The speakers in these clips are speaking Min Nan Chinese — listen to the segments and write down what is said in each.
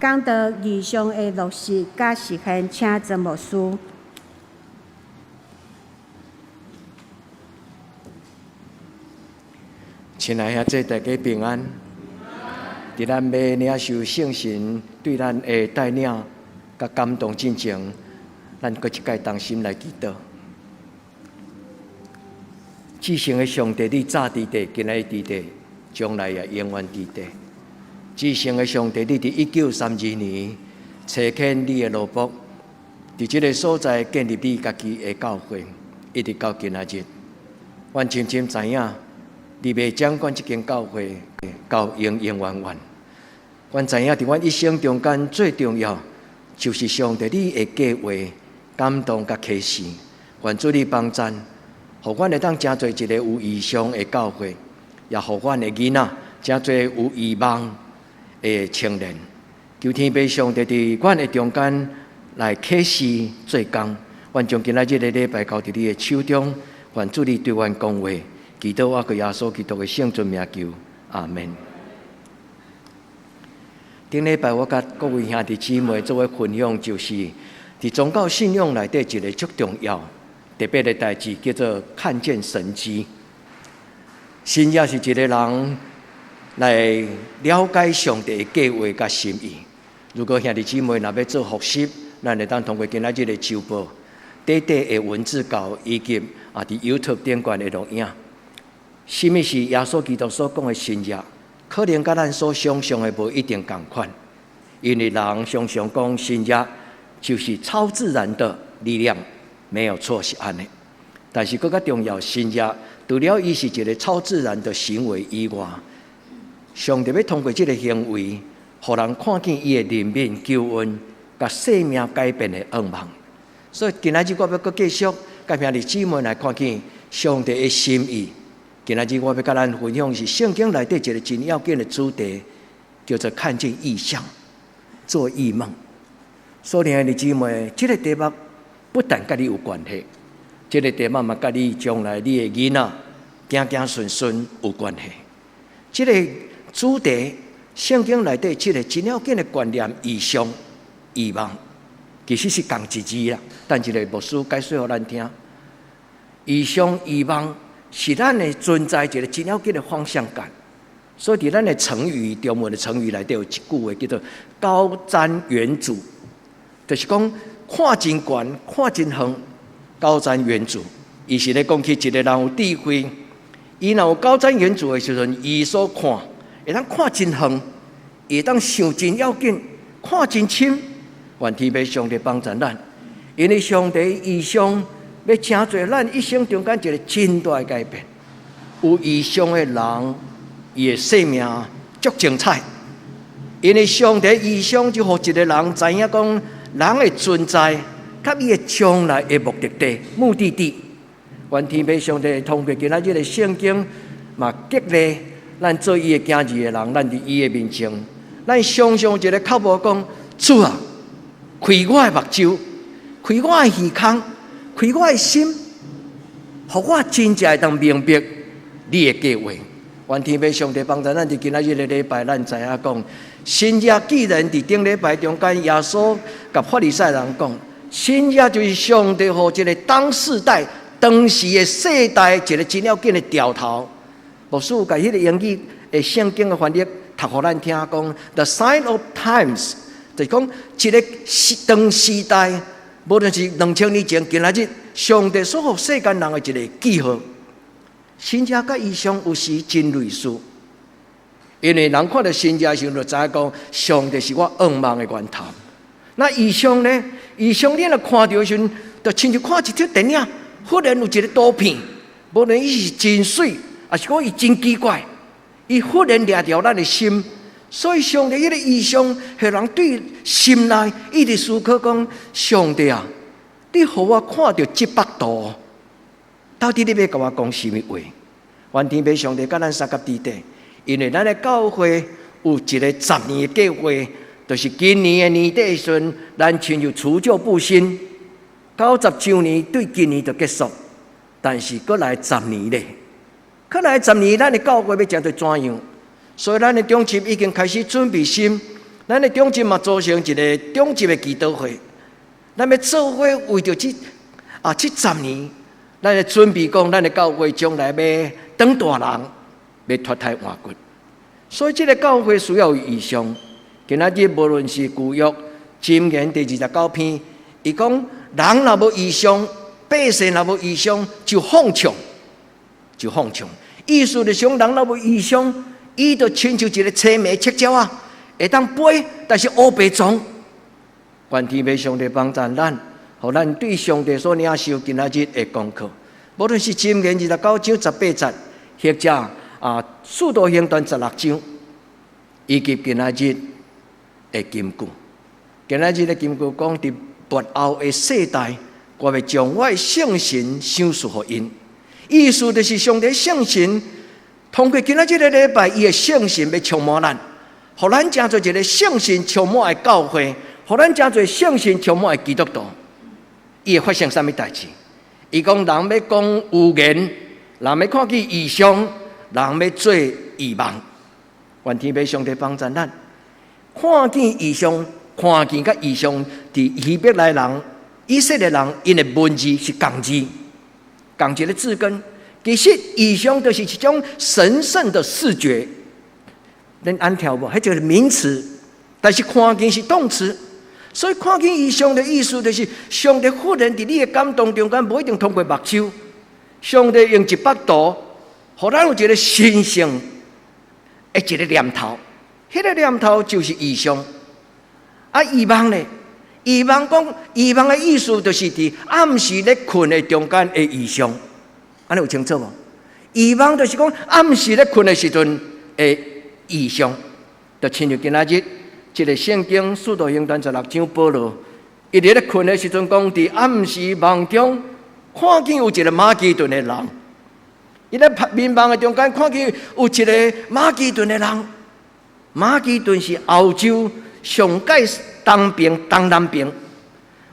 講到異象的落實佮實現，請曾牧師。親愛兄弟，大家平安。佇咱欲領受聖神對咱的帶領佮感動進前，咱閣一擺同心來祈禱。至聖的上帝，你早佇地，今仔日佇地，將來也永遠佇地。至聖的上帝，你佇1932年差遣你的奴僕，佇這個所在建立你家己的教會，一直到今仔日。阮深深知影，你欲掌管這間教會到永永遠遠。阮知影，佇阮一生中間最重要，就是上帝你的計劃、感動佮啟示。願主你幫贊，予阮會當成做一个有異象的教會，也予阮的囡仔成做有異夢的青年。求天父上帝佇阮的中間來啟示做工。阮將今仔日的禮拜交佇你的手中，願主你對阮講話。祈禱我閣耶穌基督的聖尊名求，阿門。頂禮拜我佮各位兄弟姊妹做伙分享，就是佇宗教信仰內底一个足重要、特別的代誌，叫做看見神蹟。神蹟是一个人來了解上帝的計劃佮心意。如果兄弟姊妹若欲做複習，咱會當通過今仔日的週報、短短的文字稿以及佇 YouTube 頂懸的錄影。啥物是耶穌基督所講的神蹟？可能佮咱所想象的無一定仝款，因為人常常講神蹟就是超自然的力量，沒有錯是按呢。但是閣較重要，神蹟除了伊是一个超自然的行為以外，上帝欲通過這个行為，予人看見伊的憐憫、救恩、佮生命改變的願望。所以今仔日我欲閣繼續佮兄弟姊妹來看見上帝的心意。今仔日我欲佮咱分享是聖經內底一个真要緊的主題，叫做看見異象、做異夢。所以兄弟姊妹，這个題目不但佮你有關係，這个題目嘛佮你將來你的囡仔、子子孫孫有關係。這个主題，聖經內底這个真要緊的觀念，異象、異夢，其實是仝一字啦。等一下牧師解說予咱聽。異象、異夢是咱的存在一个真要緊的方向感。所以，佇咱的成語，中文的成語內底有一句話叫做“高瞻遠矚”，就是講看真懸、看真遠，高瞻遠矚。伊是咧講起一个人有智慧，伊若有高瞻遠矚的時陣，伊所看會當看真遠，會當想真要緊，看真深。願天父上帝幫助咱，因為上帝異象欲成做咱一生中間一个真大的改變。有異象的人，伊的生命足精彩。因為上帝異象就予一个人知影講，人的存在，佮伊的將來的目的地、目的地。願天父上帝通過今仔日的聖經，嘛激勵咱做伊的囝兒的人，咱佇伊的面前，咱常常一个口號講：主啊，開我的目睭，開我的耳孔，開我的心，予我真正會當明白你的計劃。願天父上帝幫助咱佇今仔日的禮拜，咱知影講，神蹟既然佇頂禮拜中間，耶穌共法利賽人講，神蹟就是上帝予一个當世代、當時的世代一个真要緊的兆頭。牧師有共彼个英語的聖經的翻譯讀予咱聽，講 The sign of times，就是講一个時當時代，無論是2000年前，今仔日上帝所予世間人的一个記號。神蹟佮異象有時真類似，因為人看著神蹟的時陣，就知影講上帝是我願望的源頭。那異象呢？異象你若看著的時陣，就親像看一齣電影，忽然有一个圖片，無論伊是真媠，抑是講伊真奇怪，伊忽然掠著咱的心。所以上帝彼个異象，予人對心內一直思考講：上帝啊，你予我看著這幅圖，到底你欲共我講啥物話？願天父上帝佮咱相佮佇底，因為咱的教會有一个十年的計劃，就是今年的年底時陣，咱親像除舊佈新，90週年對今年就結束，但是閣來十年咧，閣來十年，咱的教會欲成做怎樣？所以咱的長執已經開始準備心，咱的長執嘛組成一个長執的祈禱會，咱欲做伙為著這10年，咱咧準備講，咱的教會將來欲當大人，欲脫胎換骨。所以這个教會需要有異象。今仔日無論是舊約箴言第29篇，伊講人若無異象，百姓若無異象，就放縱，就放縱。意思就是講，人若無異象，伊就親像一个青盲赤鳥仔，會當飛，但是烏白傱。願天父上帝幫助咱，予咱對上帝所領受今仔日的功課，無論是箴言29章18節，或者使徒行傳16章，以及今仔日的金句。今仔日的金句講，佇末後的世代，我欲將我的聖神賞賜予𪜶。意思就是上帝聖神通過今仔這个禮拜，伊的聖神欲充滿咱，予咱成做一个聖神充滿的教會，予咱成做聖神充滿的基督徒。伊會發生啥物代誌？伊講人欲講預言，人欲看見異象，人欲做異夢。願天父上帝幫助咱，看見異象，看見佮異象，佇希伯來人、以色列人，𪜶的文字是仝字，仝一个字根。其實異象就是一種神聖的視覺，恁按聽無？彼就是名詞，但是看見是動詞。所以看見異象的意思就是上帝忽然佇你的感動中間，無一定通過目睭，上帝用一幅圖，予咱有一个神聖的一个念頭，彼个念頭就是異象。啊，異夢咧？異夢講異夢的意思就是佇暗時咧睏的中間的異象，按呢有清楚無？異夢就是講暗時咧睏的時陣的異象，就親像今仔日。這个聖經使徒行傳十六章，保羅伊佇咧睏的時陣，講佇暗時夢中看見有一个馬其頓的人，伊咧眠夢的中間看見有一个馬其頓的人。馬其頓是歐洲上蓋東邊、東南邊，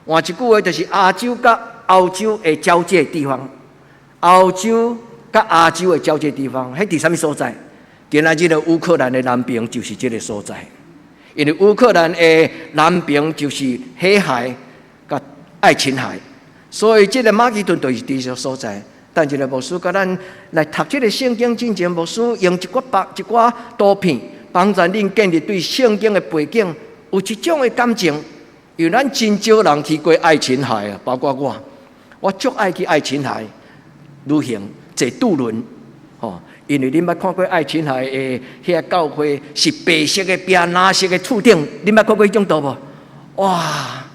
換一句話就是亞洲佮歐洲的交界地方。歐洲佮亞洲的交界地方，彼佇啥物所在？今仔日的烏克蘭的南邊就是這个所在。因為烏克蘭的南邊就是黑海佮愛琴海，所以這个馬其頓就是佇這所在。但一个牧師佮咱來讀這个聖經進前，牧師用一寡白一寡圖片，幫助恁建立對聖經的背景有一種的感情。因為咱真少人去過愛琴海啊，包括我，我足愛去愛琴海旅行，坐渡輪，吼。因為恁捌看過愛琴海的彼个教會是白色的壁，藍色的厝頂，恁捌看過彼種圖無？哇，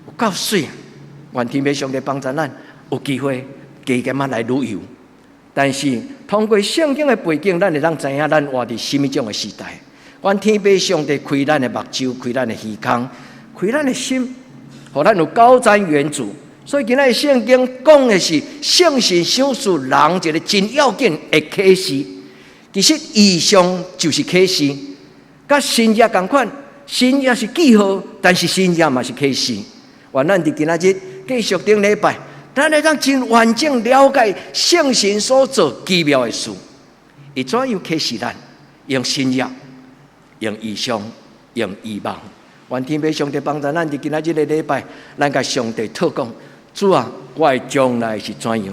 有夠媠！願天父上帝幫助咱有機會加減仔來旅遊。但是通過聖經的背景，咱會當知影咱活佇啥物種的時代。願天父上帝開咱的目睭，開咱的耳孔，開咱的心，予咱有高瞻遠矚。所以今仔日聖經講的是聖神賞賜人一个真要緊的啟示。其實異象就是啟示，佮神跡仝款，神跡是記號，但是神跡嘛是啟示。願咱佇今仔日繼續頂禮拜，咱會當真完整了解聖神所做奇妙的事。伊怎樣啟示咱？用神跡，用異象，用異夢。願天父上帝幫助咱佇今仔日个禮拜，咱共上帝討講。主啊，我的將來是怎樣？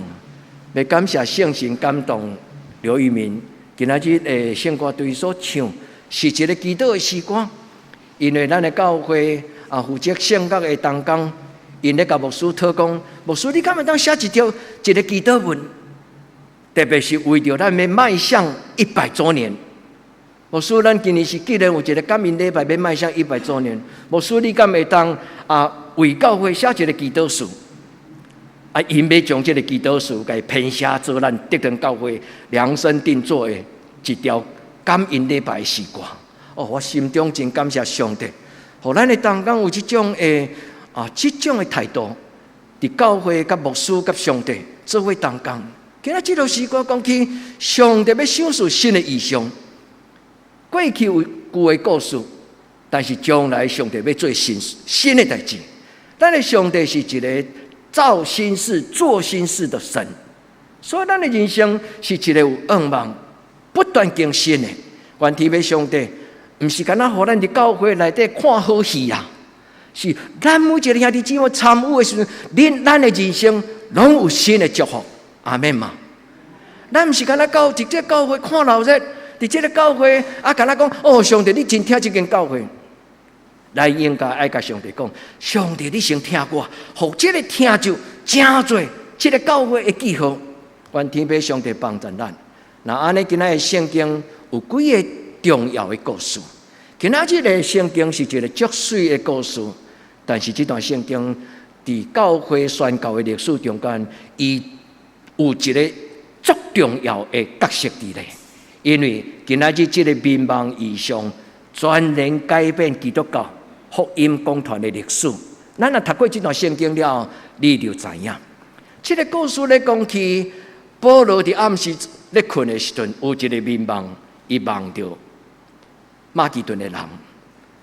欲感謝聖神感動劉玉明，今仔日的聖歌隊所唱是一个祈禱的詩歌。因為咱的教會啊，負責聖樂的同工，𪜶咧共牧師討講，牧師你敢會當寫一條一個祈禱文？特別是為著咱欲邁向100週年。牧師，咱今年是既然有一个感恩禮拜欲邁向一百週年，牧師你敢會當啊為教會寫一个祈禱詞？啊，𪜶欲將這个祈禱詞共編寫做咱德堂教會量身定做的一條感恩禮拜的詩歌。哦，我心中真感謝上帝，予咱的同工有這種的態度，佇教會佮牧師佮上帝做伙同工。今仔這條詩歌講起，上帝欲賞賜新的異象。過去有舊的故事，但是將來上帝欲做新新的代誌。咱的上帝是一个造新事、做新事的神，所以咱的人生是一个有向望、不斷更新的。願天父上帝毋是干焦予咱佇教會內底看好戲啊！是咱每一个兄弟姊妹參與的時陣，恁咱的人生攏有新的祝福，阿們嘛？咱毋是干焦到佇這个教會看鬧熱，佇這个教會啊，干焦講哦，上帝你真疼這間教會，咱應該愛共上帝講，上帝你先疼我，予這个疼就成做這个教會的記號。願天父上帝幫助咱。若按呢，今仔日聖經有幾个重要的故事。今仔日的聖經是一个足媠的故事，但是這段聖經佇教會宣教的歷史中間，伊有一个足重要的角色佇咧。因為今仔日這个眠夢異象，全然改變基督教福音廣傳的歷史。咱若讀過這段聖經了後，你就知影。這个故事咧講起，保羅佇暗時咧睏的時陣，有一个眠夢，伊夢著馬其頓的人。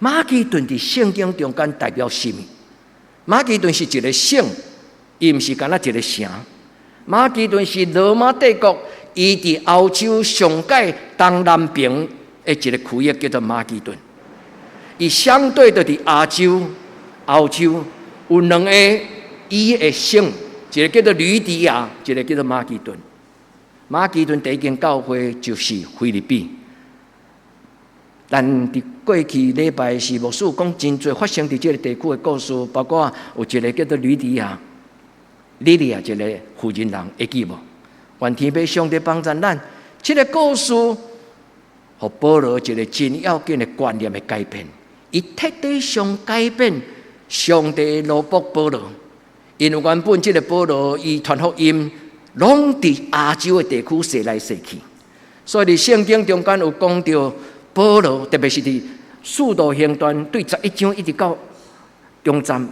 馬其頓佇聖經中間代表啥物？馬其頓是一个省，伊毋是干焦一个城。馬其頓是羅馬帝國，伊佇歐洲上蓋東南邊的一个區域叫做馬其頓。伊相對的佇亞洲、歐洲有兩个伊的省，一个叫做呂底亞，一个叫做馬其頓。馬其頓第一間教會就是腓立比。咱佇過去禮拜是牧師講真濟發生佇這个地區的故事，包括有一个叫做呂底亞、呂底亞一个婦人人會記無？願天父上帝幫助咱，這个故事，予保羅一个真要緊的觀念的改變，伊徹底上改變上帝的奴僕保羅，因為原本這个保羅伊傳福音，攏佇亞洲的地區踅來踅去，所以佇聖經中間有講著保羅，特別是佇使徒行傳對11章一直到中站，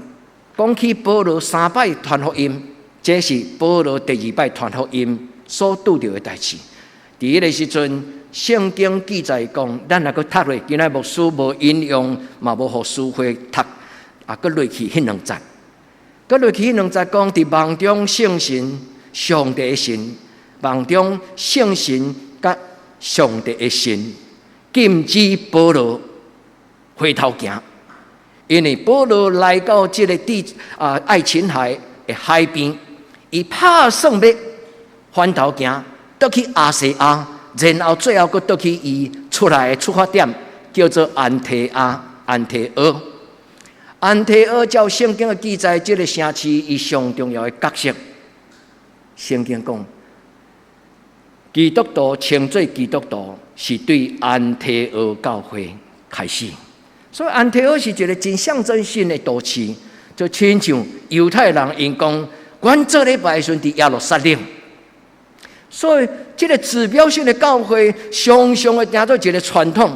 講起保羅三擺傳福音，這是保羅第二擺傳福音所拄著的代誌。佇彼个時陣，聖經記載講，咱若閣讀落，今仔牧師無引用，嘛無予書會讀，啊，閣落去彼兩節，閣落去彼兩節講，佇夢中聖神，上帝的神，夢中聖神佮上帝的神禁止保羅回頭行，因為保羅來到這個地啊愛琴海的海邊，伊拍算欲翻頭行，倒去亞細亞，然後最後閣倒去伊出來的出發點，叫做安提阿、安提阿。安提阿照聖經的記載，這个城市伊上重要的角色。聖經講，基督徒稱做基督徒，是對安提阿教會開始。所以安提阿是一个真象徵性的都市，就親像猶太人𪜶講，阮做禮拜的時陣佇耶路撒冷。所以這个指標性的教會，常常會當做一个傳統，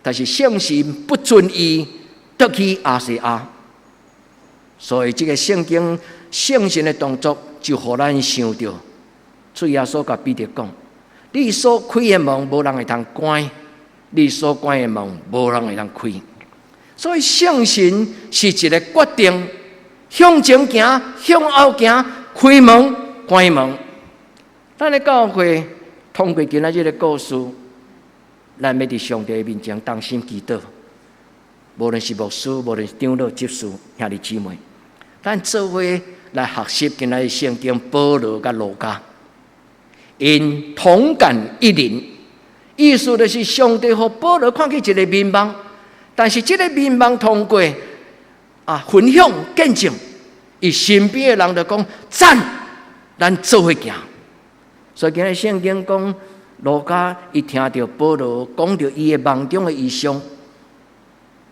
但是聖神不准伊倒去亞細亞。所以這个聖經聖神的動作，就予咱想著，主耶穌共彼得講：你所開的門，無人會通關；你所關的門，無人會通開。所以聖神是一个決定，向前行，向後行，開門，關門。咱的教會通過今仔日的故事，咱欲佇上帝面前同心祈禱。無論是牧師，無論是長老、執事、兄弟姊妹，咱做伙來學習今仔日聖經保羅佮路加，𪜶同感一靈，意思就是上帝予保羅看見一个眠夢，但是這个眠夢通過啊分享見證，伊身邊的人就講讚，咱做伙行。所以今日聖經講，路加伊聽著保羅講著伊的夢中的異象，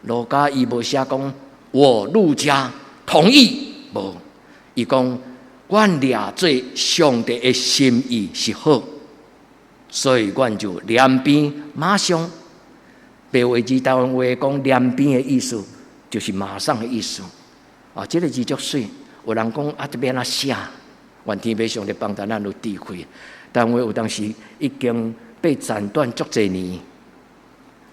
路加伊無寫講我路加同意，無，伊講阮掠做上帝的心意是好，所以阮就兩邊馬上，白話字台灣話講兩邊的意思，就是馬上的意思。啊，這个字足媠，有人講啊，這欲按怎寫？願天父上帝幫助咱有智慧。但話有當時已經被斬斷足濟年，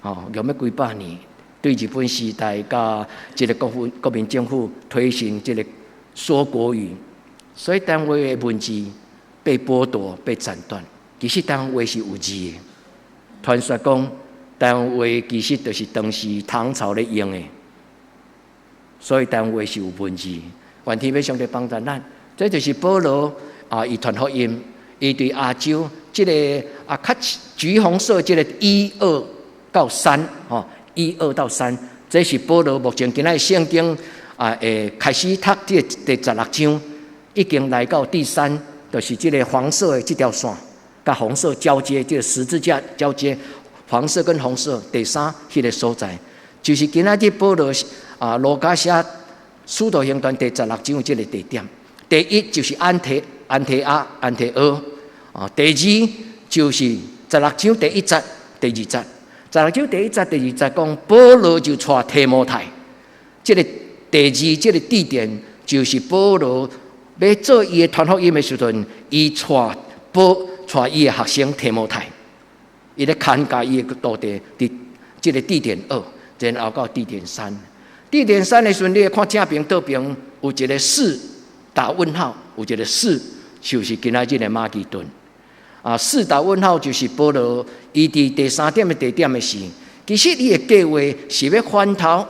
哦，用欲幾百年，對日本時代佮這个國府國民政府推行這个說國語，所以台灣話的文字被剝奪、被斬斷。其實台灣話是有字的。傳說講，台灣話其實就是當時唐朝咧用的，所以台灣話是有文字。願天父上帝幫助咱，這就是保羅啊，伊傳福音，伊對亞洲這个啊，較橘紅色這个一二到三，吼，一二到三，這是保羅目前今仔聖經啊，會開始讀這個第十六章，已經來到第三，就是這个黃色的這條線，佮紅色交接，這个十字架交接，黃色跟紅色第三彼个所在，就是今仔日保羅啊，路加寫使徒行傳第十六章這个地點。第一就是安提阿、安提阿啊，第二就是十六章第一節、第二節。十六章第一節、第二節講保羅就帶提摩太，這个第二這个地點就是保羅欲做伊的傳福音的時陣，伊帶保帶伊的學生提摩太，伊咧看教伊的徒弟佇這个地點二，然後到地點三。地點三的時陣，你會看正邊倒邊有一个四打問號，有一个四就是今仔日的馬其頓。啊，四打問號就是保羅伊佇第三點的地點的時，其實伊的計劃是欲翻頭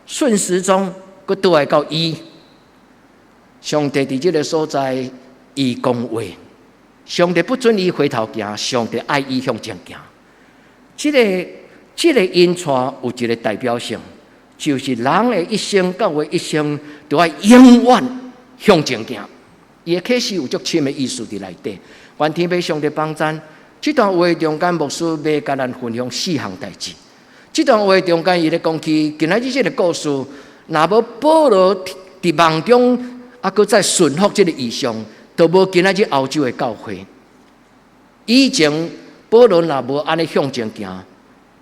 順時鐘，閣倒來到一。上帝佇這个所在，伊講話，上帝不准伊回頭行，上帝愛伊向前行。這个引帶有一个代表性，就是人的一生到尾一生都愛永遠向前行。伊的啟示有足深的意思佇內底。願天父上帝幫贊。這段話中間，牧師欲共咱分享四項代誌。這段話中間，伊咧講起今仔日這个故事，若無保羅佇夢中啊，閣再順服這个異象，就無今仔日歐洲的教會。以前保羅若無按呢向前行，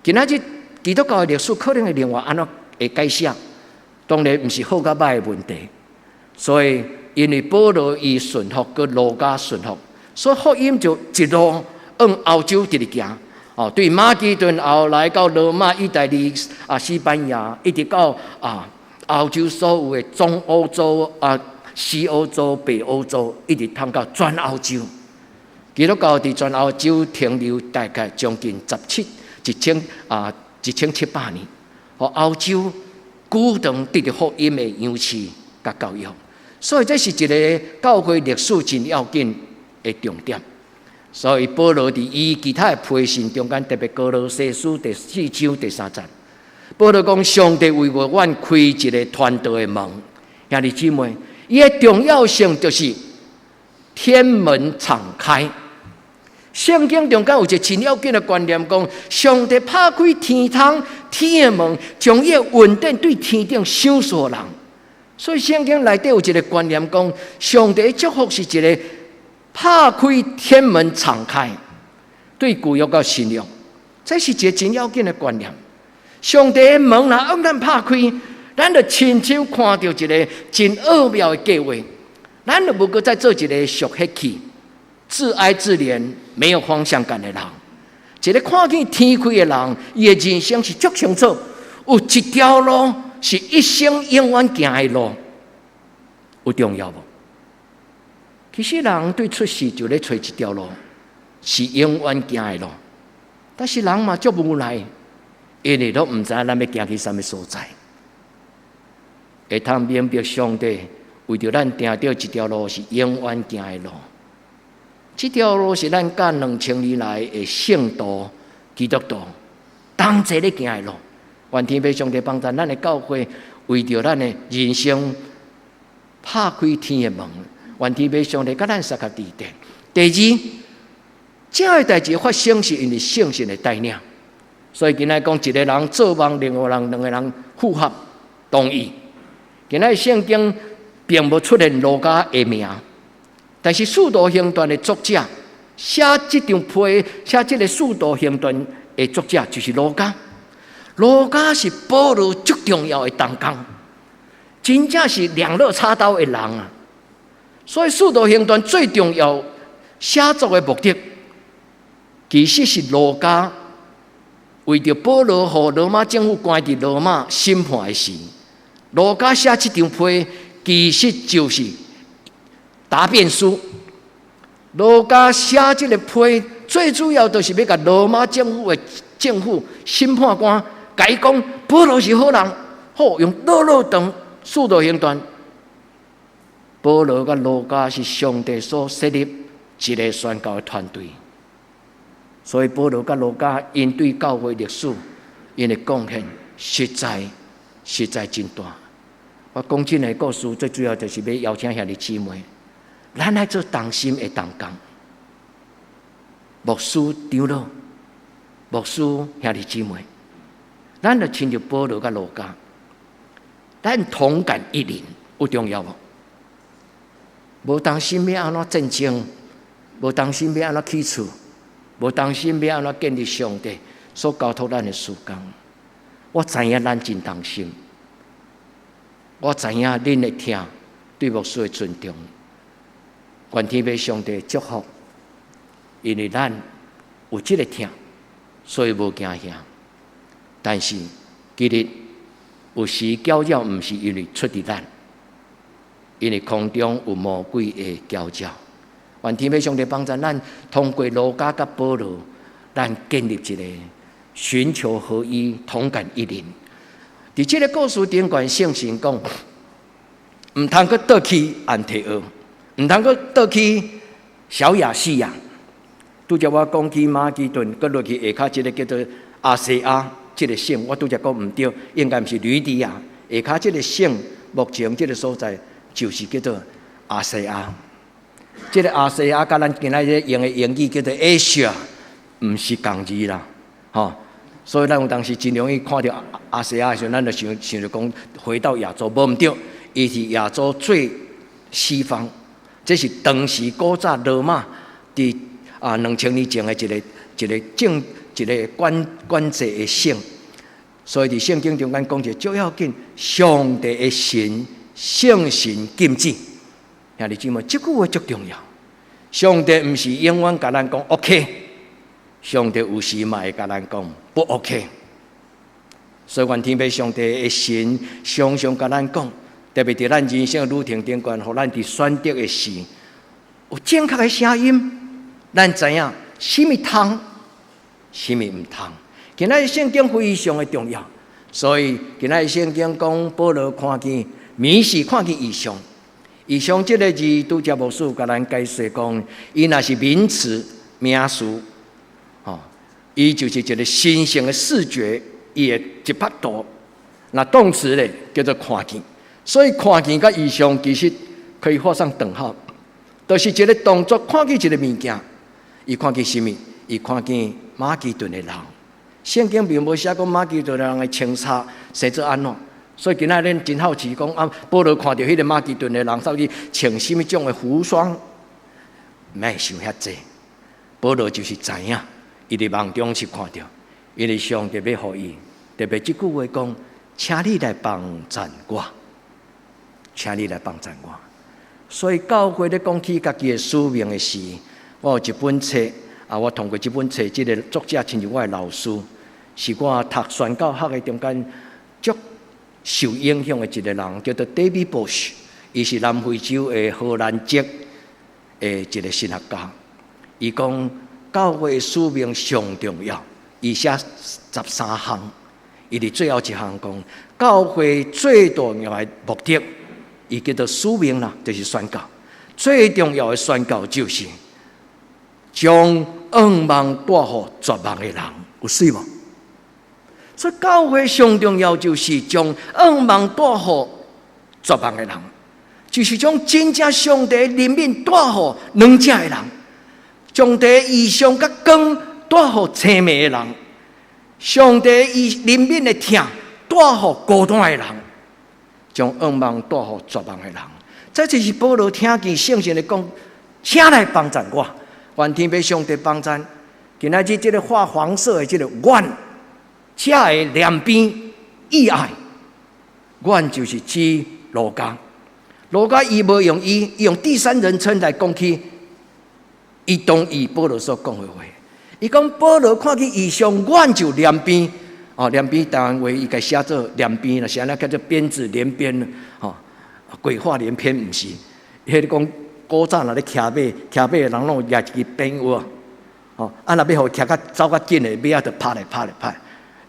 今仔日基督教的歷史可能會另外按怎會改寫？當然毋是好佮歹的問題。所以因為保羅伊順服，閣路加順服，所以福音就一路往歐洲直直行。哦，對馬其頓後來到羅馬、意大利、啊西班牙，一直到啊歐洲所有的中歐洲、啊西歐洲、北歐洲，一直通到全歐洲。基督教佇全歐洲停留大概將近十七一千啊1700年，予歐洲鼓動得著福音的養賜佮教育，所以這是一个教會歷史真要緊的重點。所以保羅佇伊其他的批信中間，特別歌羅西書第四章第三節，保羅講上帝為我阮開一个傳道的門，兄弟姊妹，伊的重要性就是天門敞開。聖經中間有一个真要緊的觀念，講上帝拍開天窗、天的門，將伊的恩典對天頂賞賜人。所以聖經內底有一个觀念，講上帝的祝福是一个拍開天門敞開，對舊約到新約，這是一个真要緊的觀念。上帝的門若向咱拍開，咱就親手看著一个真奧妙的計劃，咱就無閣再做一个俗血氣、自哀自憐、沒有方向感的人。一个看見天開的人，伊的人生是足清楚，有一條路是一生永遠行的路，有重要無？其實人對出世就咧揣一條路，是永遠行的路。但是人嘛足無奈，因為都毋知影咱欲行去啥物所在。會通明白上帝為著咱定著一條路是永遠行的路。這條路是咱佮2000年來的聖徒基督徒同齊咧行的路。願天父上帝幫助咱的教會，為著咱的人生拍開天的門。願天父上帝佮咱相佮佇咧。第二，這个代誌發生是因為聖神的帶領，所以今仔講一个人做夢，另外人兩个人附和同意。今仔聖經並無出現路加的名，但是《使徒行傳》的作者寫這張批，寫這个《使徒行傳》的作者就是路加。路加是保羅足重要的同工，真正是兩肋插刀的人啊！所以《使徒行傳》最重要寫作的目的，其實是路加為著保羅予羅馬政府關佇羅馬審判的時，路加寫這張批，其實就是答辯書。路加寫這个批，最主要就是欲共羅馬政府的政府審判官，共伊講保羅是好人，好用落落長使徒行傳。保羅佮路加是上帝所設立一個宣教的團隊，所以保羅佮路加𪜶對教會歷史，𪜶的貢獻實在實在真大。我講這个故事，最主要就是欲邀請兄弟姊妹，咱愛做同心的同工。牧師長老、牧師兄弟姊妹，咱就親像保羅佮路加，咱同感一靈有重要無？無同心欲按怎戰爭，無同心欲按怎起厝，無同心欲按怎建立上帝所交託咱的事工。我知影咱真同心，我知影恁的疼對牧師的尊重，願天父上帝祝福，因為咱有這个疼，所以無驚嚇。但是其實有時攪擾毋是因為出佇咱。因為空中有魔鬼的攪擾，願天父上帝幫助咱，通過路加佮保羅，咱建立一個尋求合一、同感一靈。佇這个故事頂懸，聖神講，毋通閣倒去安提阿，毋通閣倒去小亞細亞。拄才我講起馬其頓，閣落去下跤這个叫做亞細亞這个省，我拄才講毋對，應該毋是呂底亞。下跤這个省，目前這个所在，就是叫做亞細亞，這个亞細亞佮咱今仔日用的英語叫做 Asia，毋是仝字啦，吼。所以咱有當時真容易看著亞細亞的時陣，咱就想想著講回到亞洲，無毋對，伊是亞洲最西方，這是當時古早羅馬佇2000年前的一個政一個管管制的省。所以佇聖經中間講一个最要緊，上帝的神。聖神禁止，兄弟姊妹，這句話足重要。上帝毋是永遠共咱講 OK，上帝有時嘛會共咱講不 OK。所以願天父上帝的神常常共咱講，特別佇咱人生的旅程頂懸，予咱佇選擇的時有正確的聲音，咱知影啥物通，啥物毋通。今仔日聖經非常的重要，所以今仔日聖經講保羅看見。明視看見異象，異象這个字，拄才牧師共咱解釋講，伊若是名詞名詞，吼，伊就是一个神聖的視覺，伊的一幅圖。若動詞咧叫做看見，所以看見佮異象其實可以畫上等號，就是一个動作看見一个物件，伊看見啥物？伊看見馬其頓的人。聖經並無寫講馬其頓的人的穿衫生做按怎。所以今仔日真好奇講啊，保羅看著彼个馬其頓的人，到底穿啥物種的服裝？莫想遐濟，保羅就是知影，伊佇夢中是看著，因為上帝欲予伊，特別這句話講，請你來幫贊我，請你來幫贊我。所以教會咧講起家己的使命的時，我有一本冊啊，我通過這本冊，這个作者親像我的老師，是我讀宣教學的中間足受影響的一個人，叫做 David Bosch，伊是南非洲的荷蘭籍的一個神學家。伊講教會使命上重要，伊寫13項，伊佇最後一項講，教會最重要的目的，伊叫做使命啦，就是宣教。最重要的宣教就是將向望帶予絕望的人，有媠無？所以教會上重要就是將向望帶予絕望的人，就是將真正上帝憐憫帶予軟弱的人，上帝異象佮光帶予青盲的人，上帝伊憐憫的疼帶予孤單的人，將向望帶予絕望的人。這就是保羅聽見聖神咧講，請來幫贊我，願天父上帝幫贊。今仔日這个畫黃色的這个願，這个兩邊意愛，願就是指路加。路加伊無用伊，伊用第三人稱來講起，伊同意保羅所講的話。伊講保羅看見異象，願就連鞭，哦，連鞭台灣話伊共寫做連鞭啦，是按怎叫做鞭子連鞭，吼，鬼話連篇毋是？彼个講古早若咧騎馬，騎馬的人攏有舉一支鞭有無？吼，啊，若欲予徛較走較緊的，馬仔就拍咧拍咧拍。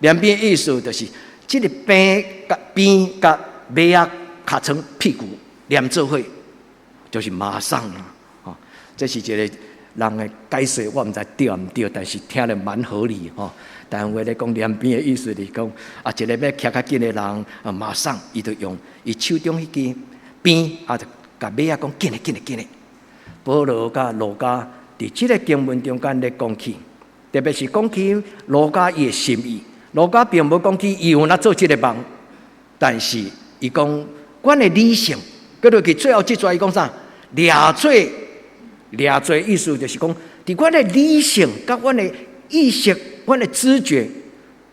連鞭意思就是，這个鞭佮鞭佮馬仔尻川屁股連做伙，就是馬上啊！吼，這是一個人的解說，我毋知對毋對，但是聽咧蠻合理吼。台灣話咧講連鞭的意思是講，啊，一个欲徛較緊的人，啊，馬上伊就用伊手中彼支鞭，啊，就共馬仔講緊咧緊咧緊咧。保羅佮路加佇這个經文中間咧講起，特別是講起路加伊的心意。路加並無講起伊有哪做這个夢，但是伊講阮的理性，閣落去最後這段伊講啥？掠做掠做意思就是講，佇阮的理性佮阮的意識、阮的知覺，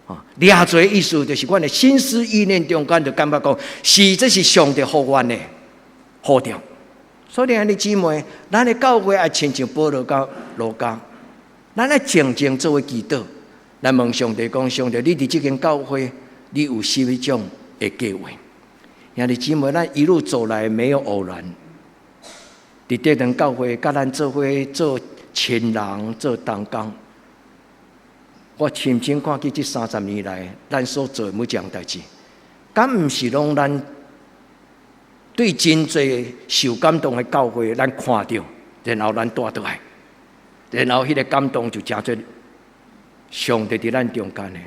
啊，掠做意思就是阮的心思意念中間就感覺講，是這是上帝予阮的呼召。所以兄弟姊妹，咱的教會愛親像保羅佮路加，咱愛靜靜做伙祈禱，來問上帝講：上帝，你佇這間教會，你有啥物種的計劃？兄弟姊妹，咱一路走來沒有偶然。佇這間教會，佮咱做伙做親人、做同工，我親身看見這30年來，咱所做的每一項代誌，敢毋是攏咱對真濟受感動的教會，咱看著，然後咱帶倒來，然後彼个感動就成做上帝佇咱中間的。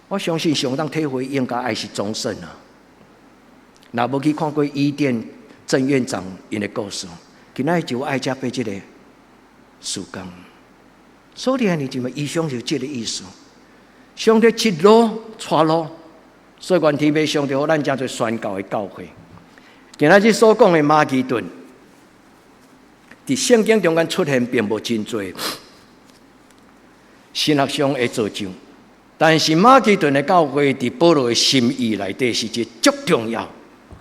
我相信上當體會應該愛是終身啊。若無去看過伊甸鄭院長𪜶的故事，今仔日就愛遮爬這个時間。所以你就異象就這个意思。上帝一路帶路，所以願天父上帝予咱成做宣教的教會。今仔日所講的馬其頓，佇聖經中間出現並無真濟神學上的造就，但是馬其頓的教會佇保羅的心意內底是一個足重要。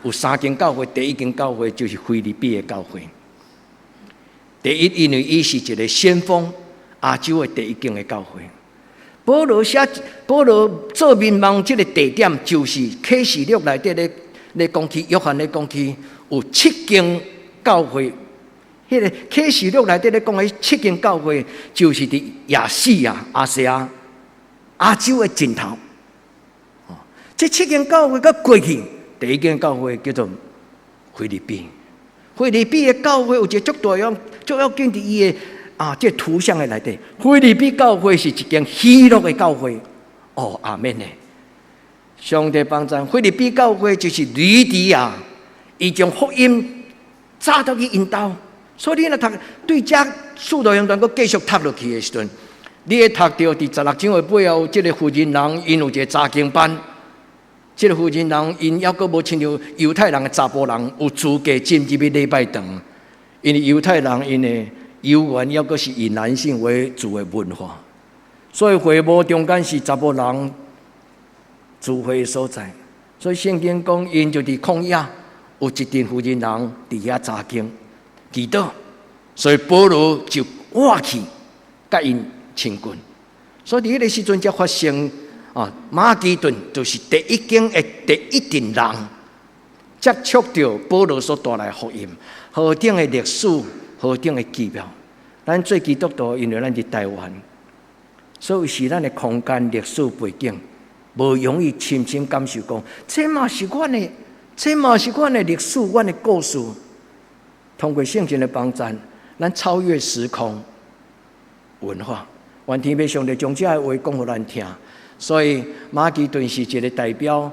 有三間教會，第一間教會就是腓立比的教會。第一，因為伊是一個先鋒，亞洲的第一間的教會。保羅寫保羅做眠夢這个地點，就是啟示錄內底咧。咧講起約翰咧講起有七間教會，彼个啟示錄內底咧講的七間教會，就是佇亞細亞、亞細亞、亞洲的盡頭。哦，這七間教會閣過去，第一間教會叫做腓立比。腓立比的教會有一個足大樣、足要緊佇伊的啊，這個圖像的內底，腓立比教會是一間喜樂的教會。哦，阿們呢？上帝幫贊，腓立比教會就是呂底亞，伊將福音載到去𪜶兜，所以你若讀對這使徒行傳閣繼續讀落去的時陣，你會讀著佇16章的尾後，這个婦人人𪜶有一个查經班，這个婦人人𪜶猶閣無親像猶太人的查埔人有資格進入去禮拜堂，因為猶太人𪜶的猶原猶閣是以男性為主的文化，所以會幕中間是查埔人聚會所在，所以聖經講，𪜶就佇曠野有一陣婦人人佇遐查經祈禱，所以保羅就活去佮𪜶親近。所以佇彼个時陣才發生啊，馬其頓就是第一間的第一陣人接觸著保羅所帶來福音，何等的歷史，何等的奇妙。咱做基督徒，因為咱佇台灣，所以是咱的空間歷史背景。無容易深深感受講，這嘛是阮的，這嘛是阮的歷史，阮的故事。通過聖經的幫贊，咱超越時空文化。願天父上帝將這个話講予咱聽。所以馬其頓是一個代表，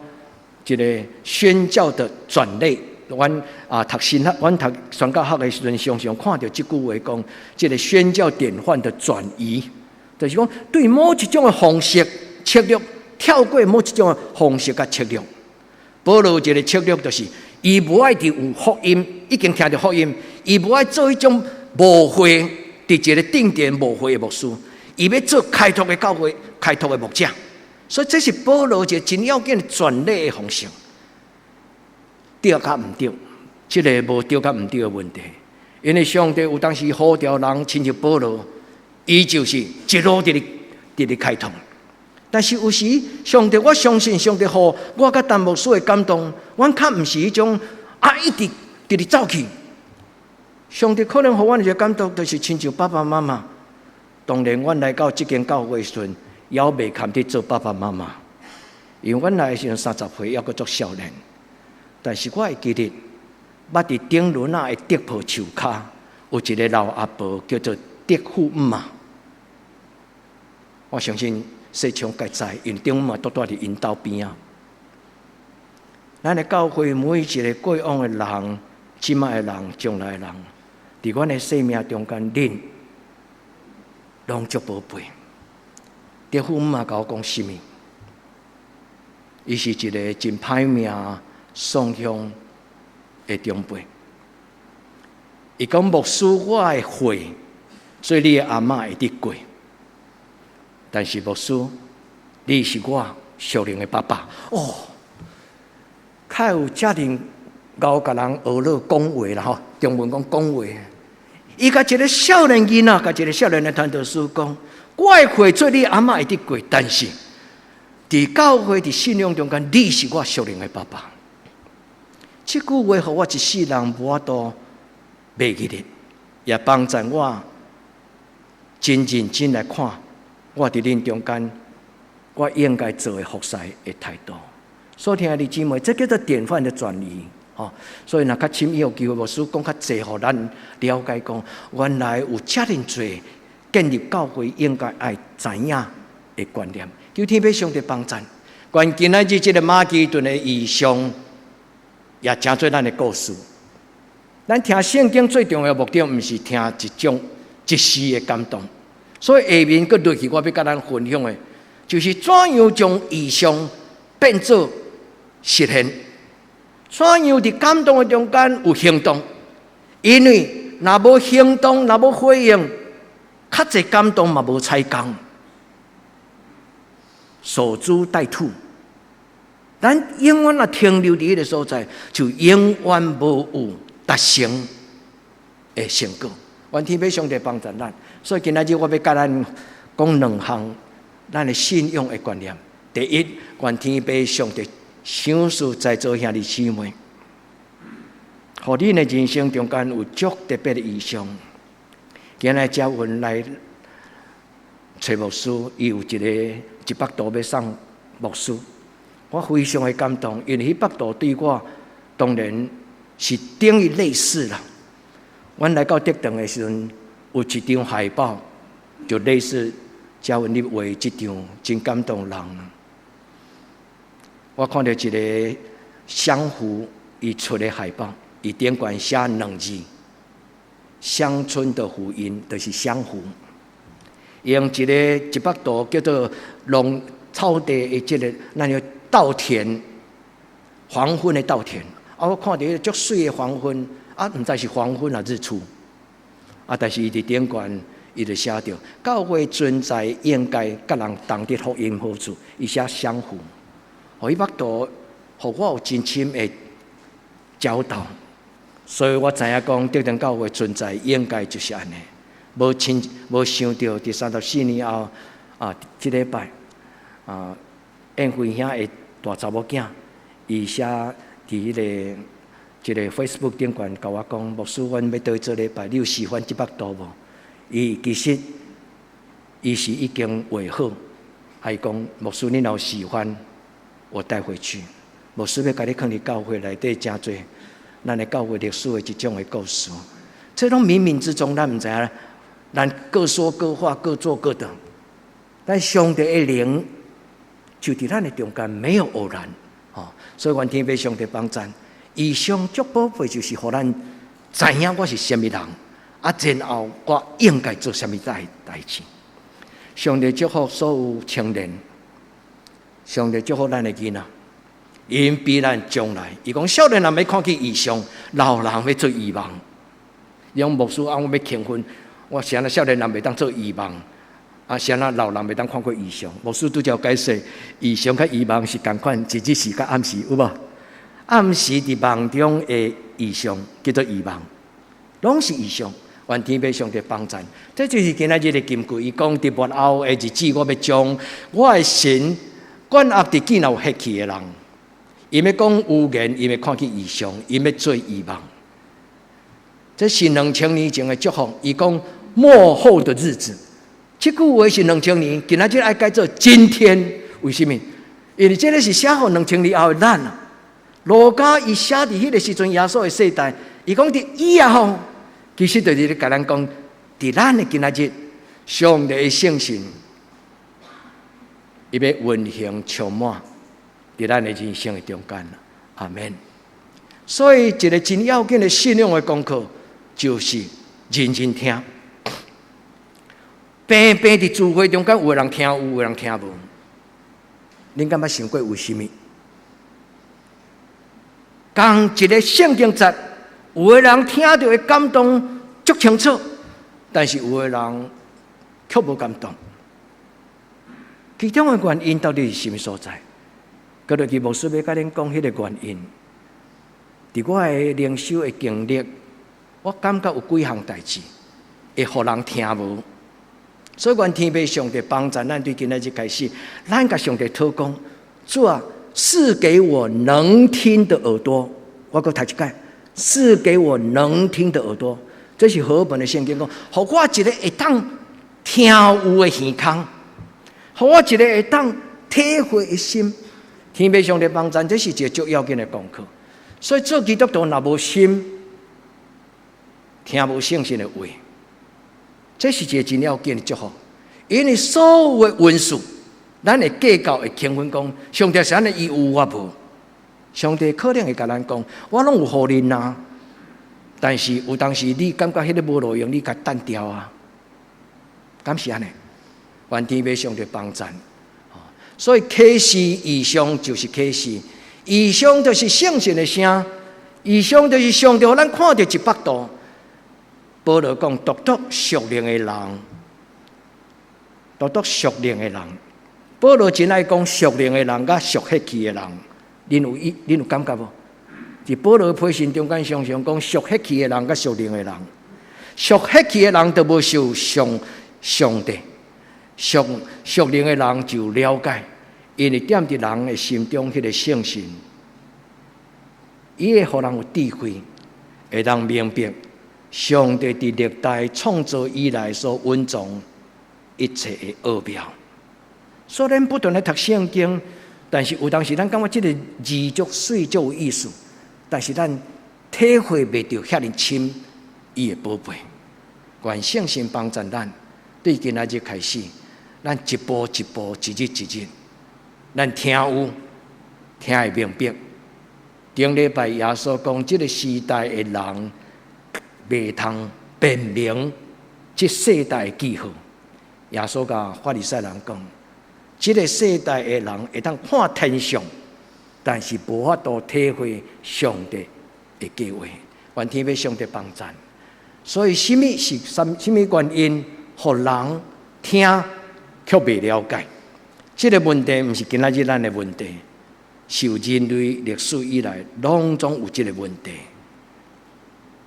一個宣教的轉捩。阮啊讀神學，阮讀宣教學的時陣，常常看著這句話講，這個宣教典範的轉移，就是講對某一種的方式策略。跳過某一種的方式佮策略，保羅一個策略就是，伊無愛佇有福音，已經聽著福音，伊無愛做彼種牧會，佇一個定點牧會的牧師，伊欲做開拓的教會，開拓的牧者，所以這是保羅一個真要緊的轉捩的方式。對佮毋對，這个無對佮毋對的問題，因為上帝有當時呼召人，親像保羅，伊就是一路佇咧佇咧開拓。但是有時，上帝，我相信上帝予我佮陳牧師的感動，阮較毋是彼種啊，一直直直走去。上帝可能予阮一個感動，就是親像爸爸媽媽，當然，阮來到這間教會時陣，猶未堪得做爸爸媽媽，因為阮來的時陣30歲，猶閣足少年。但是我會記得，捌佇頂輪仔的竹坡樹跤，有一個老阿婆叫做德富姆媽。我相信世昌該知，因為頂姆媽都蹛佇𪜶兜邊仔。咱的教會每一個過往的人、這擺的人、將來的人，佇阮的生命中間，恁攏足寶貝。德富姆媽共我講啥物？伊是一個真歹命喪鄉的長輩。伊講牧師，我的歲做你的阿嬤會得過，但是牧師，你是我屬靈的爸爸。哦，較有遮爾𠢕共人學樂講話啦吼，中文講講話。伊共一個少年囡仔，共一個少年的傳道師講，我的歲做你阿嬤會得過，但是佇教會佇信仰中間，你是我屬靈的爸爸。這句話予我一世人無法度袂記得，也幫助我真認真來看我佇恁中間，我應該做的服侍的態度。所聽的姊妹，這叫做典範的轉移。吼，所以若較深有機會，牧師講較濟，予咱了解講，原來有遮爾濟建立教會應該愛知影的觀念。求天父上帝幫贊。願今仔日這個馬其頓的異象，也成做咱的故事。咱聽聖經最重要的目的，毋是聽一種一時的感動。所以下面閣落去，我欲共咱分享的，就是怎樣將異象變做實現。怎樣佇感動的中間有行動？因為若無行動，若無回應，較濟感動嘛無彩工。守株待兔，咱永遠若停留佇彼个所在，就永遠無有達成的成果。願天父上帝幫助咱。所以今仔日我欲共咱講兩項咱的信仰的觀念。第一，願天父上帝賞賜在座兄弟姊妹，予恁的人生中間有足特別的異象。今日嘉文來揣牧師，伊有一個一幅圖欲送牧師，我非常的感動，因為彼幅圖對我當然是等於類似啦。阮來到竹長的時陣，有一張海報，就類似嘉文你畫這張，真感動人。我看著一个鄉府伊出的海報，伊頂懸寫兩字：鄉村的福音，就是鄉福。用一个一幅圖叫做農草地的這个，咱叫稻田，黃昏的稻田。啊，我看著彼个足媠的黃昏，啊，毋知是黃昏抑日出。啊，但是伊佇頂懸，伊就寫著教會存在應該佮人同得福音好處，伊寫鄉福。予彼幅圖，予我有真深的教導，所以我知影講，竹長教會存在應該就是按呢。無親無想著，佇34年後，啊，這禮拜啊，燕輝兄的大查某囝，伊寫佇彼个一個 Facebook 頂懸，共我講，牧師，阮欲倒去做禮拜，你有喜歡這幅圖無？伊其實伊是已經畫好，伊講牧師，你若有喜歡，我帶回去。牧師欲共你囥佇教會內底，誠濟咱的教會歷史的一種的故事。這攏冥冥之中，咱毋知影，咱各說各話，各做各的。但上帝的靈就佇咱的中間，沒有偶然。哦，所以願天父上帝幫贊，異象足寶貝，就是予咱知影我是啥物人，啊，然後我應該做啥物代誌。上帝祝福所有青年，上帝祝福咱的囡仔，𪜶比咱將來，伊講少年人欲看見異象，老人欲做異夢。伊講牧師啊，我欲結婚，我啥若少年人袂當做異夢，啊，啥若老人袂當看過異象。牧師拄才解釋，異象佮異夢是仝款，一日時佮暗時有無？暗時佇夢中的異象叫做異夢，攏是異象。願天父上帝幫贊，這就是今仔日的金句。伊講佇末後的日子，我欲將我的神灌壓佇見有血氣的人，𪜶欲講預言，𪜶欲看見異象，𪜶欲做異夢。這是2000年前的祝福。伊講末後的日子，這句話是2000年，今仔日愛改做今天。為什麼？因為這个是寫予兩千年後的咱啊。路加伊寫佇彼个時陣，耶穌的世代，伊講佇以後，其實就是咧共咱講，佇咱的今仔日，上帝的聖神，伊欲運行充滿佇咱的人生的中間。阿門。所以，一个真要緊的信仰的功課，就是認真聽。平平佇聚會中間，有的人聽有，有的人聽無。恁敢捌想過為啥物？仝一个聖經節，有的人聽著會感動足清楚，但是有的人卻無感動。其中的原因到底是啥物所在？閣落去牧師欲共恁講彼个原因。佇我的靈修的經歷，我感覺有幾項代誌會予人聽無。所以，願天父上帝幫助咱，對今仔日開始，咱共上帝禱告，主啊，賜給我能聽的耳朵。我閣讀一擺，賜給我能聽的耳朵。這是和合本的聖經講，予我一個會當聽有的耳孔，予我一個會當體會的心。天父上帝幫助，這是一個足要緊的功課。所以做基督徒若無心，聽無聖神的話。這是一個真要緊的祝福，因為所有的恩賜，咱會計較會評分講，上帝是按呢，伊有我無？上帝可能會共咱講，我攏有予恁啊，但是有當時你感覺彼个無路用，你共擲掉啊，敢是按呢？願天父上帝幫贊。所以啟示異象就是啟示，異象就是聖神的聲，異象就是上帝予咱看著一幅圖。保羅講，獨獨屬靈的人，獨獨屬靈的人。保羅真愛講屬靈的人佮屬血氣的人，恁有感覺無？佇保羅批信中間常常講屬血氣的人佮屬靈的人，屬血氣的人就無受上帝，屬靈的人就了解，因為踮佇人的心中，彼个聖神，伊會予人有智慧，會當明白上帝佇歷代創造以來所蘊藏一切的奧妙。雖然不斷咧讀聖經，但是有當時咱感覺這个字足媠足有意思，但是咱體會袂著遐爾深伊的寶貝。願聖神幫助咱，對今仔日開始，咱一步一步，一日一日，咱聽有，聽會明白。頂禮拜耶穌講，這个時代的人袂通辨明這世代的記號。耶穌共法利賽人講，這个世代的人會當看天象，但是無法度體會上帝的計劃。願天父上帝幫贊。所以，啥物是啥物原因，予人聽卻袂了解？這个問題毋是今仔日咱的問題，是有人類歷史以來攏總有這个問題。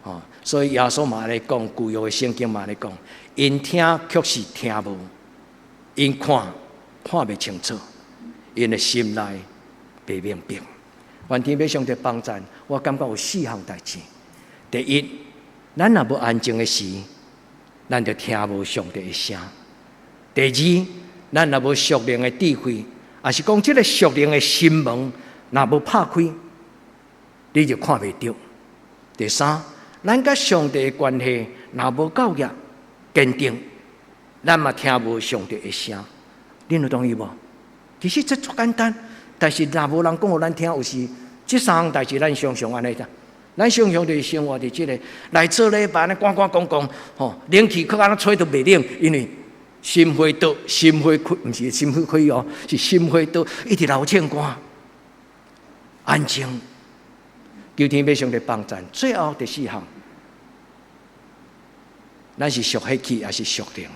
哦，所以耶穌嘛按呢講，舊約的聖經嘛按呢講，𪜶聽卻是聽無，𪜶看看袂清楚，𪜶的心內袂明白。願天父上帝幫贊，我感覺有四項代誌。第一，咱若無安靜的時，咱就聽無上帝的聲。第二，咱若無屬靈的智慧，抑是講這个屬靈的心門，若無拍開，你就看袂著。第三，咱佮上帝的關係若無夠額堅定，咱嘛聽無上帝的聲。恁有同意無？其實這足簡單，但是若無人講予咱聽，有時這三項代誌咱常常按呢咋？咱常常就是生活佇這个來做禮拜，按呢趕趕講講，吼，冷氣閣按呢吹都袂冷，因為心火桌，心火開，毋是心火開哦，是心火桌，一直流清汗，安靜。求天父上帝幫贊。最後第四項，咱是屬血氣抑是屬靈？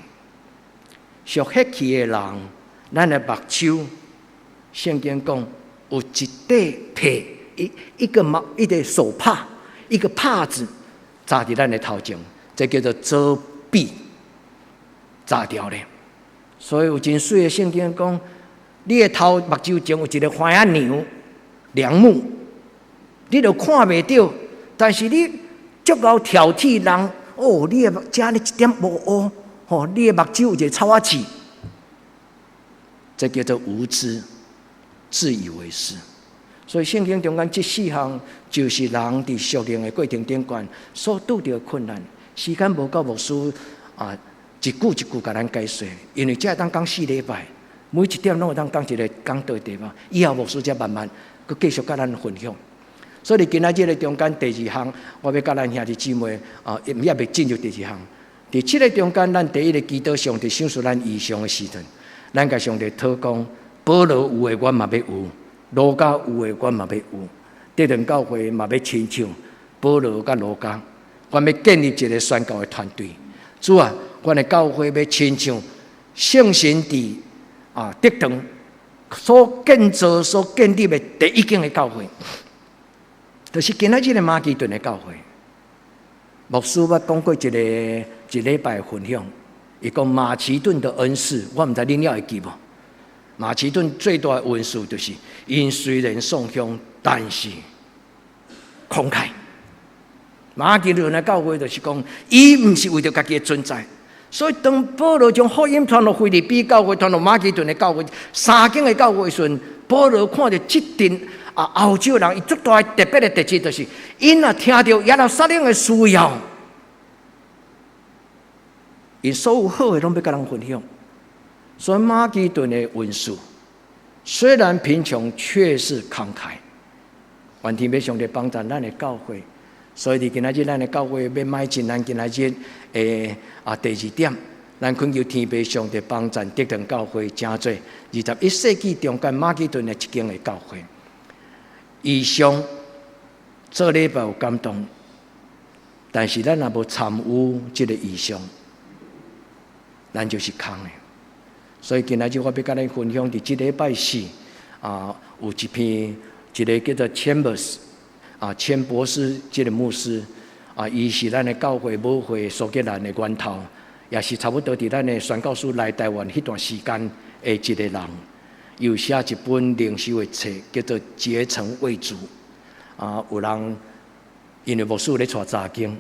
屬血氣的人，咱的目睭，聖經講有一塊皮，一個毛，一個手帕，一個帕子，罩佇咱的頭前，這叫做遮蔽，罩著咧。所以有真媠的聖經講，你的頭目睭前有一个番仔梁，梁木，你就看袂著，但是你足𠢕挑剔人，哦，你的目遮爾一點無烏，吼，你的目睭有一个草仔刺，這叫做無知，自以為是。所以聖經中間這四項，就是人佇屬靈的過程頂懸所拄著的困難。時間無夠，牧師啊，一句一句共咱解說，因為這會當講4禮拜，每一點攏會當講一个講道題目。以後牧師才慢慢閣繼續佮咱分享。所以今仔日的中間第二項，我欲佮咱兄弟姊妹啊，猶未進入第二項。佇這个中間，咱第一个祈禱上帝賞賜咱異象的時陣，咱共上帝禱講：保羅有的，我嘛欲有；路加有的，我嘛欲有。德堂教會嘛欲親像保羅佮路加，阮欲建立一个宣教的團隊。主啊，阮的教會欲親像聖神佇德堂所建造、所建立的第一間的教會，就是今仔日的馬其頓的教會。牧師捌講過一个一禮拜分享，伊講馬其頓的恩賜，我毋知恁猶會記無？馬其頓最大的恩賜就是，𪜶雖然送鄉，但是慷慨。馬其頓的教會就是講，伊毋是為著家己的存在，所以當保羅將福音傳到腓立比教會，傳到馬其頓的教會，三間的教會時陣，保羅看著這陣歐洲人，伊足大的特別的特質就是，𪜶若聽著耶路撒冷的需要，𪜶所有好的攏欲佮人分享。所以馬其頓的恩賜雖然貧窮，卻是慷慨。願天父上帝幫助咱的教會。所以佇今仔日咱的教會欲邁進，咱今仔日的第二點，咱懇求天父上帝幫助德堂教會，成做21世紀中間馬其頓的一間的教會。異象做禮拜有感動，但是咱若無參與這个異象，咱就是空的。所以今仔日我欲佮恁分享，佇這禮拜四有一篇一个叫做 Chambers 錢博士這个牧師，伊是咱的教會母會蘇格蘭的源頭，也是差不多佇咱的宣教師來台灣彼段時間的一个人。有寫一本靈修的冊，叫做《竭誠為主》。有人因為牧師咧帶查經，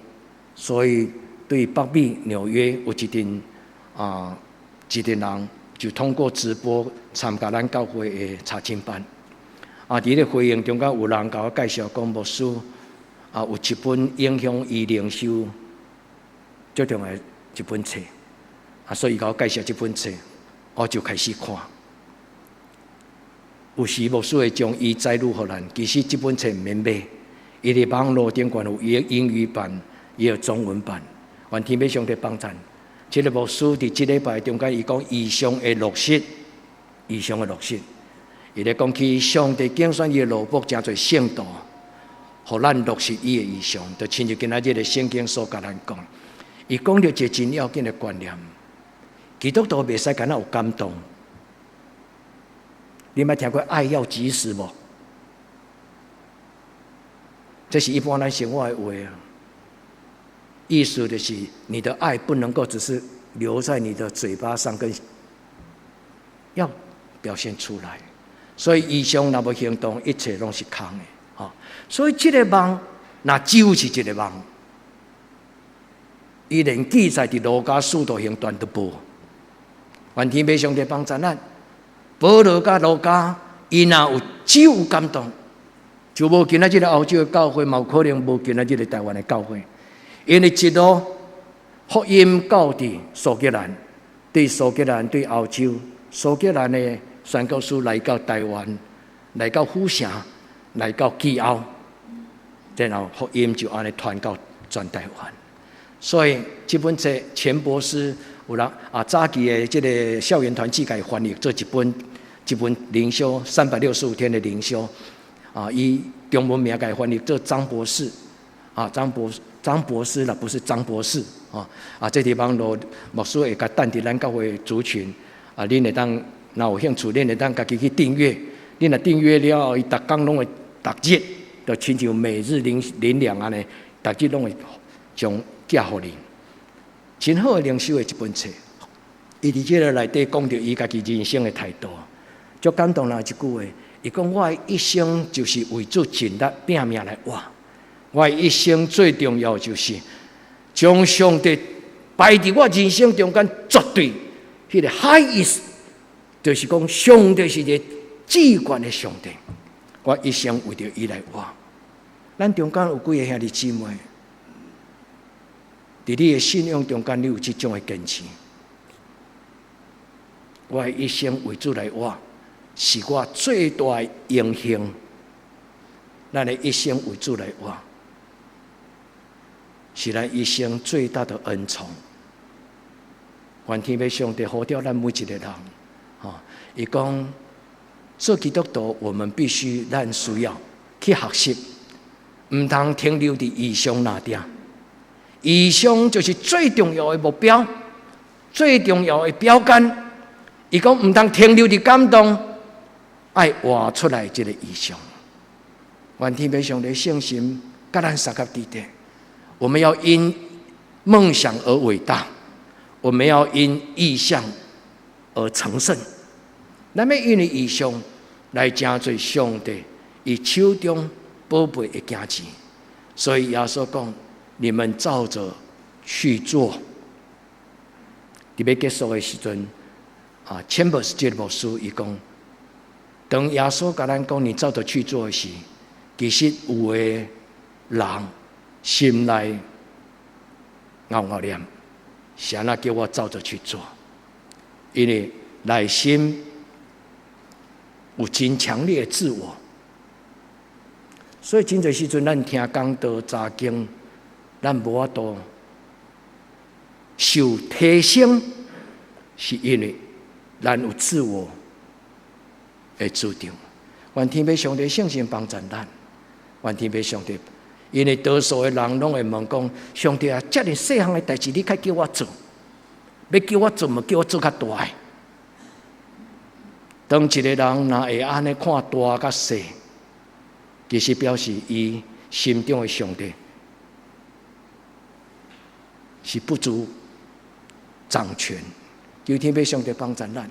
所以對北美紐約有一陣人就通過直播參加咱教會的查經班。佇咧回應中間有人共我介紹講，牧師有一本影響伊靈修最重要的一本冊。所以伊共我介紹這本冊，我就開始看。有時牧師會將伊載入予咱，其實這本冊毋免買，伊佇網路頂懸有英語版，也有中文版。願天父上帝幫贊。這个牧師佇這禮拜中間，伊講異象的落實，異象的落實。伊咧講起上帝揀選伊的奴僕，成做聖徒，予咱落實伊的異象，就親像今仔日的聖經所共咱講。伊講著一个真要緊的觀念，基督徒袂使干焦有感動。你捌聽過愛要及時無？這是一般咱生活的話啊。意思就是你的愛不能夠只是留在你的嘴巴上，跟要表現出來。所以異象若無行動，一切攏是空的。吼，所以這个夢，若只有是一个夢，伊連記載佇路加使徒行傳都無。願天父上帝幫助咱。保羅佮路加，伊若有只有感動，就無今仔這个歐洲的教會，嘛有可能無今仔這个台灣的教會。因為一路福音到佇蘇格蘭，對蘇格蘭對歐洲，蘇格蘭的宣教師來到台灣，來到府城，來到基歐，然後福音就按呢傳到全台灣。所以這本冊錢博士有人早期的這个校園團契共伊翻譯做一本。一本靈修365天的靈修，伊中文名共伊翻譯做張博士，張博士啦，不是張博士，這地方路牧師會共等佇咱教會族群，恁會當若有興趣，恁會當家己去訂閱，恁若訂閱了後，伊逐工攏會逐日，就親像每日靈糧按呢，逐日攏會將寄予恁。真好的靈修的一本冊，伊佇這个內底講著伊家己人生的態度。足感動人一句話，伊講我的一生就是為主盡力拼命來活。我的一生最重要就是將上帝擺佇我人生中間絕對彼個 highest，就是講上帝是一个至懸的上帝，我一生為著伊來活。咱中間有幾个兄弟姊妹，佇你的信仰中間，你有這種的堅持。我的一生為主來活，是我最大的榮幸。咱的一生為主來活，是咱一生最大的恩寵。願天父上帝呼召咱每一个人，吼，伊講做基督徒，我們必須咱需要去學習，毋通停留佇異象那點。異象就是最重要的目標，最重要的標杆。伊講毋通停留佇感動，愛活出來這个異象。願天父上帝聖神佮咱相佮佇咧。我們要因夢想而偉大，我們要因異象而成聖。咱欲因為異象來成做上帝伊手中寶貝的囝兒。所以耶穌講：你們照着去做。佇欲結束的時陣，啊，Chambers 這个牧師伊講，當耶穌共咱講你照着去做的時，其實有的人心內漚漚念，是按怎叫我照着去做？因為內心有真強烈的自我，所以真濟時陣咱聽講道查經，咱無法度受提升，是因為咱有自我的主張。願天父上帝聖神幫助咱，願天父上帝，因為多數的人攏會問講：上帝啊，遮爾細項的代誌，你較叫我做？欲叫我做，嘛叫我做較大的。當一個人若會按呢看大佮細，其實表示伊心中的上帝是不足掌權。求天父上帝幫助咱。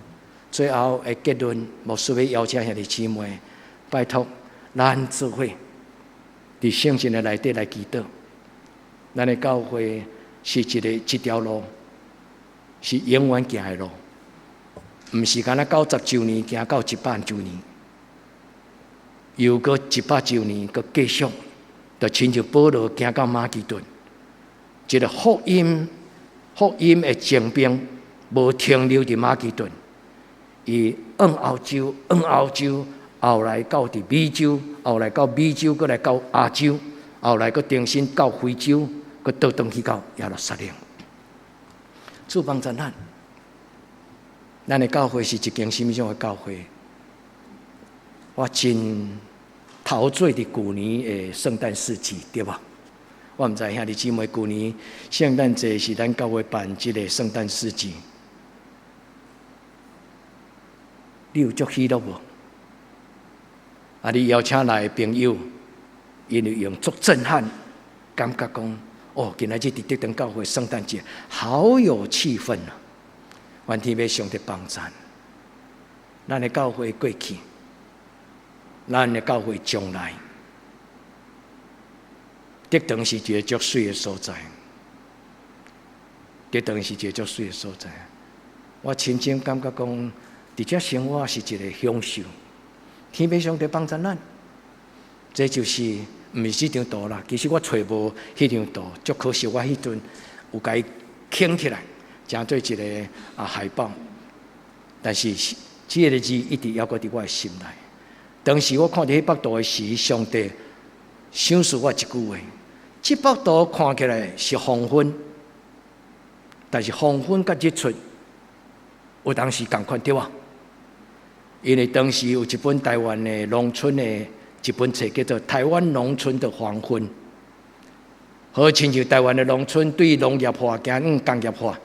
最後的結論，牧師欲邀請兄弟姊妹，拜託咱做伙佇聖神的內底來祈禱。咱的教會是一个這條路，是永遠行的路，毋是干焦90週年行到100週年，又閣100週年閣繼續，就親像保羅行到馬其頓，這个福音的精兵無停留佇馬其頓，伊往歐洲，往歐洲，後來到佇美洲，後來到美洲，閣來到亞洲，後來閣重新到非洲，閣倒轉去到耶路撒冷。主幫助咱，咱的教會是一間啥物種的教會？我真陶醉佇舊年的聖誕市集，對無？我毋知兄弟姊妹，舊年聖誕節是咱教會辦這个聖誕市集，你有足喜樂無？啊！你邀請來的朋友，𪜶會用足震撼，感覺講：哦，今仔日佇德堂教會聖誕節，好有氣氛啊！願天父上帝幫助咱的教會過去，咱的教會將來，德堂是一个足媠的所在，德堂是一个足媠的所在。我深深感覺講，佇遮生活是一个享受。天父上帝幫助咱，這就是毋是這張圖啦。其實我揣無彼張圖，足可惜我彼陣有共伊囥起來，成做一个海報。但是這个字一直猶閣佇我的心內。當時我看著彼幅圖的時，上帝賞賜我一句話：這幅圖看起來是黃昏，但是黃昏佮日出有當時仝款對無？因為當時有一本台灣的農村的一本冊，叫做《台灣農村的黃昏》。好親像台灣的農村對農業化行往工業化，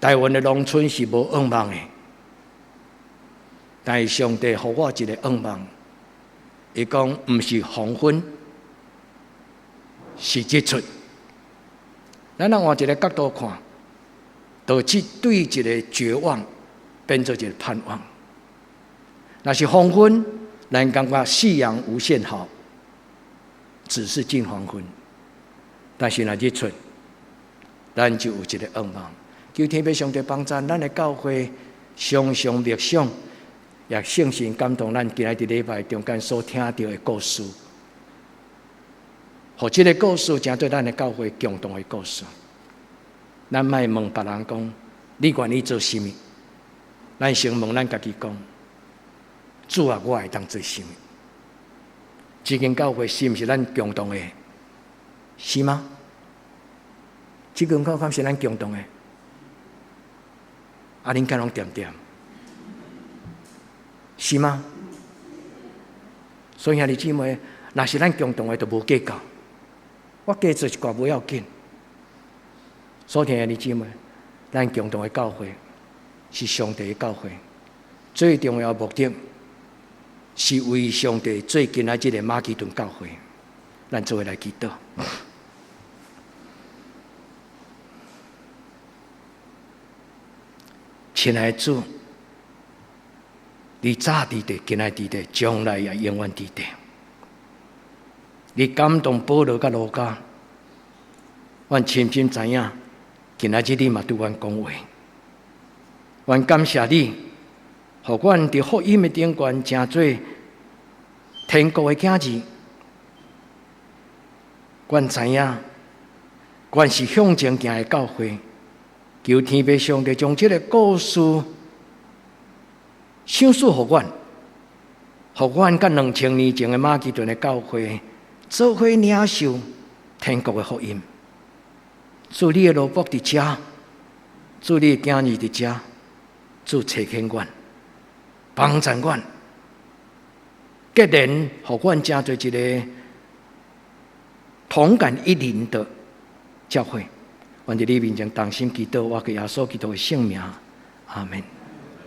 台灣的農村是無願望的。但是上帝予我一個願望，伊講毋是黃昏，是日出。咱若換一个角度看，就這對一个絕望變做一个盼望。若是黃昏，咱感覺夕陽無限好，只是近黃昏。但是若日出，咱就有一个願望。求天父上帝幫助咱的教會，常常默想，也聖神感動咱今仔佇禮拜中間所聽著的故事，予這个故事成做咱的教會共同的故事。咱莫問別人講，你願意做啥物？咱先問咱家己講，主啊，我會當做啥物？這間教會是毋是咱共同的？是嗎？這間教會是咱共同的？啊，恁敢攏恬恬？是嗎？所以兄弟姊妹，若是咱共同的，就無計較。我加做一寡無要緊。所以兄弟姊妹，咱共同的教會是上帝的教會，最重要的目的是為上帝做今仔這个馬其頓教會，咱做伙來祈禱。親愛的主，你早佇地，今仔佇地，將來也永遠佇地。你感動保羅佮路加，阮深深知影，今仔日你嘛對阮講話。阮感謝你，予阮佇福音的頂懸成做天國的囝兒。阮知影，阮是向前行的教會。求天父上帝將這个故事賞賜予阮，予阮佮2000年前的馬其頓的教會做伙領受天國的福音。主你的奴僕佇遮，主你的囝兒佇遮，主差遣阮，幫助阮，結連予阮成做一个同感一靈的教會。阮佇你面前同心祈禱，我佮耶穌基督的聖名，阿門。